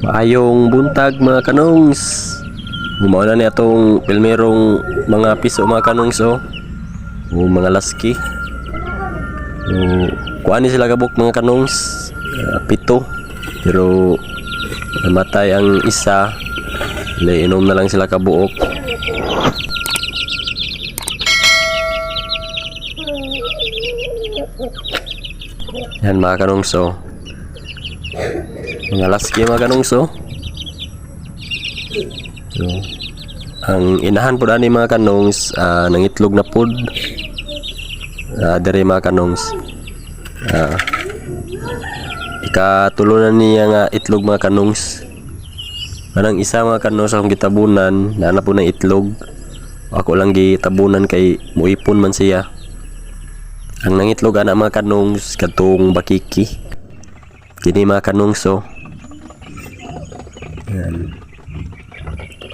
Maayong buntag, mga kanongs. Mao na ni atong pilmerong mga piso, mga kanongs, oh. O mga laski. O kuan ni sila kabuk, mga kanongs, pito. Pero namatay ang isa. Le inom na lang sila kabuok. Yan, mga kanongs, oh. Mga laski, mga kanongs, oh. So, ang inahan po ani, mga kanongs, nangitlog na pod. Dere, mga kanongs. Ikatulo na niya nga itlog, mga kanongs. Kanang isa, mga kanongs, akong gitabunan, naa na po ng itlog. Ako lang gitabunan kay muipon man siya. Ang nangitlog ana, mga kanongs, katong bakiki. Kini, mga kanongs, oh. Yan.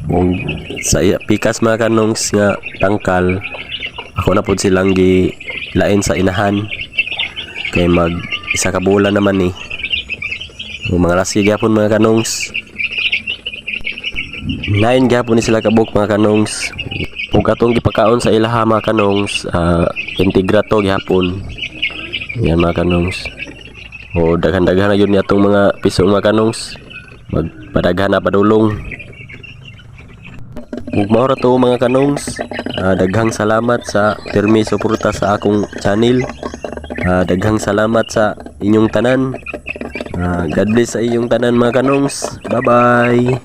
Kung sa pikas, mga kanongs, nga tangkal, ako na pud silang gilain sa inahan kay mag isa ka bulan naman eh. O, mga laski gyapon, mga kanongs. Nine gyapon ni sila kabuk, mga kanongs. Ug atong gipakaon sa ilaha, mga kanongs, integrato gyapon. Yan, mga kanongs. O daghan-daghan na yun ni atong mga piso, mga kanongs. Magpadaghan na padulong. Ug mao ra to, mga kanongs. Daghang salamat sa pirmi suporta sa akong channel. Daghang salamat sa inyong tanan. God bless sa inyong tanan, mga kanongs. Bye bye.